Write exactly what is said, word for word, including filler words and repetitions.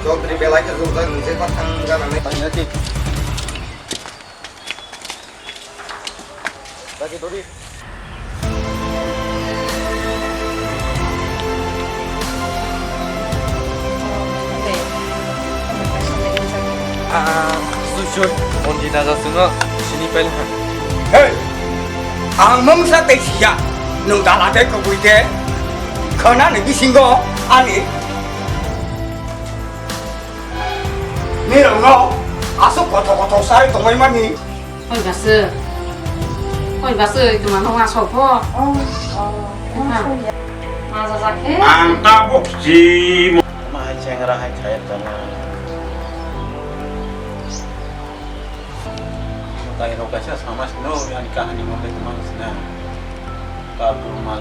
Chaudhary belai khe jwngjal, nijek ma thang ganani. Thangyati. Dagi dori. Ah, sujud, Mondi Naga swngo, sini pail ha. Hey! Ang mungsa tei siya, nwng dala tei kubui de, khwnani bisingo ani nirokno aswk kothok kothok sai tongbai mani. Koi baswk, koi baswk, tuma no aswk pho. Oh, oh, Ma jajak khe? Ang tabuk si. Ma hai chengra hai chayat tongma. Tairok kaisa samaj no ani kahani no le tuma sina. Ka kurma.